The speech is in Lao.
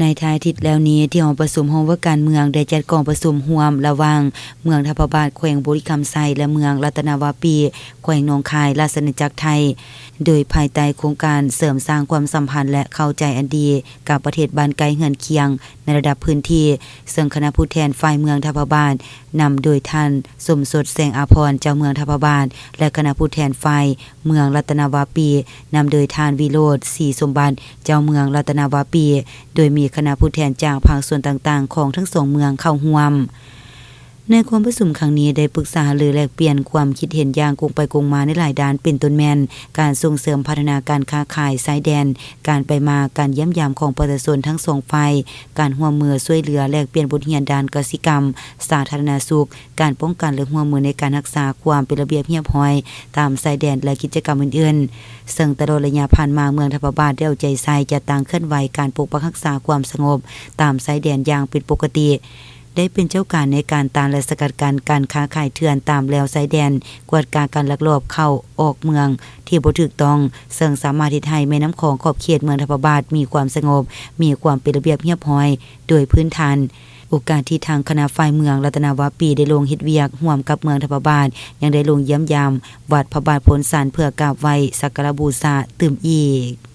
ໃນທ້າຍທິດແລ້ວນີ້ ທີ່ຫ້ອງປະຊຸມຫ້ອງວ່າການເມືອງ ໄດ້ຈັດກອງປະຊຸມຮ່ວມລະຫວ່າງເມືອງທ່າພະບາດ ແຂວງບໍລິຄຳໄຊ ແລະ ເມືອງລັດຕະນະວາປີ ແຂວງໜອງຄາຍ ລາຊະອານາຈັກໄທ ໂດຍພາຍໃຕ້ໂຄງການເສີມສ້າງຄວາມສຳພັນ ແລະ ເຂົ້າໃຈອັນດີກັບປະເທດບ້ານໃກ້ເຮືອນຄຽງໃນລະດັບພື້ນທີ່, ເຊິ່ງຄະນະຜູ້ແທນຝ່າຍເມືອງທ່າພະບາດ ນຳໂດຍທ່ານ ສົມສົດ ແສງອາພອນ ເຈົ້າເມືອງທ່າພະບາດ ແລະ ຄະນະຜູ້ແທນຝ່າຍເມືອງລັດຕະນະວາປີ ນຳໂດຍທ່ານ ວິໂຣດ ສີສົມບັດ ເຈົ້າເມືອງລັດຕະນະວາປີ ໂດຍມີຄະນະຜູ້ແທນຈາກພາກສ່ວນຕ່າງໆຂອງທັງສອງເມືອງເຂົ້າຮ່ວມ. ໃນກອງປະຊຸມຄັ້ງນີ້ ໄດ້ປຶກສາຫາລືແລກປ່ຽນຄວາມຄິດເຫັນຢ່າງກົງໄປກົງມາໃນຫຼາຍດ້ານ ເປັນຕົ້ນແມ່ນ ການສົ່ງເສີມພັດທະນາການຄ້າຂາຍຊາຍແດນ, ການໄປມາ, ການຢ້ຽມຢາມຂອງປະຊາຊົນທັງສອງຝ່າຍ, ການຮ່ວມມືຊ່ວຍເຫຼືອແລກປ່ຽນບົດຮຽນດ້ານກະສິກຳ, ສາທາລະນະສຸກ, ການປ້ອງກັນ ແລະ ຮ່ວມມືໃນການຮັກສາຄວາມເປັນລະບຽບຮຽບຮ້ອຍຕາມຊາຍແດນ ແລະ ກິດຈະກຳອື່ນໆ. ເຊິ່ງຕະຫຼອດໄລຍະຜ່ານມາ ເມືອງທ່າພະບາດໄດ້ເອົາໃຈໃສ່ຈັດຕັ້ງເຄື່ອນໄຫວການປົກປັກຮັກສາຄວາມສະຫງົບຕາມຊາຍແດນຢ່າງເປັນປົກກະຕິ, ໄດ້ເປັນເຈົ້າການໃນການຕ້ານ ແລະ ສະກັດກັ້ນການຄ້າຂາຍເຖື່ອນຕາມແລວຊາຍແດນ, ກວດກາການລັກລອບເຂົ້າອອກເມືອງທີ່ບໍ່ຖືກຕ້ອງ, ເຊິ່ງສາມາດເຮັດໃຫ້ແມ່ນ້ຳຂອງຂອບເຂດເມືອງທ່າພະບາດມີຄວາມສະຫງົບ, ມີຄວາມເປັນລະບຽບຮຽບຮ້ອຍໂດຍພື້ນຖານ. ໂອກາດທີ່ທາງຄະນະຝ່າຍເມືອງລັດຕະນະວາປີໄດ້ລົງເຮັດວຽກຮ່ວມກັບເມືອງທ່າພະບາດ ຍັງໄດ້ລົງຢ້ຽມຢາມວັດພະບາດໂພນສັນ ເພື່ອກາບໄຫວ້ສັກກາລະບູຊາຕື່ມອີກ.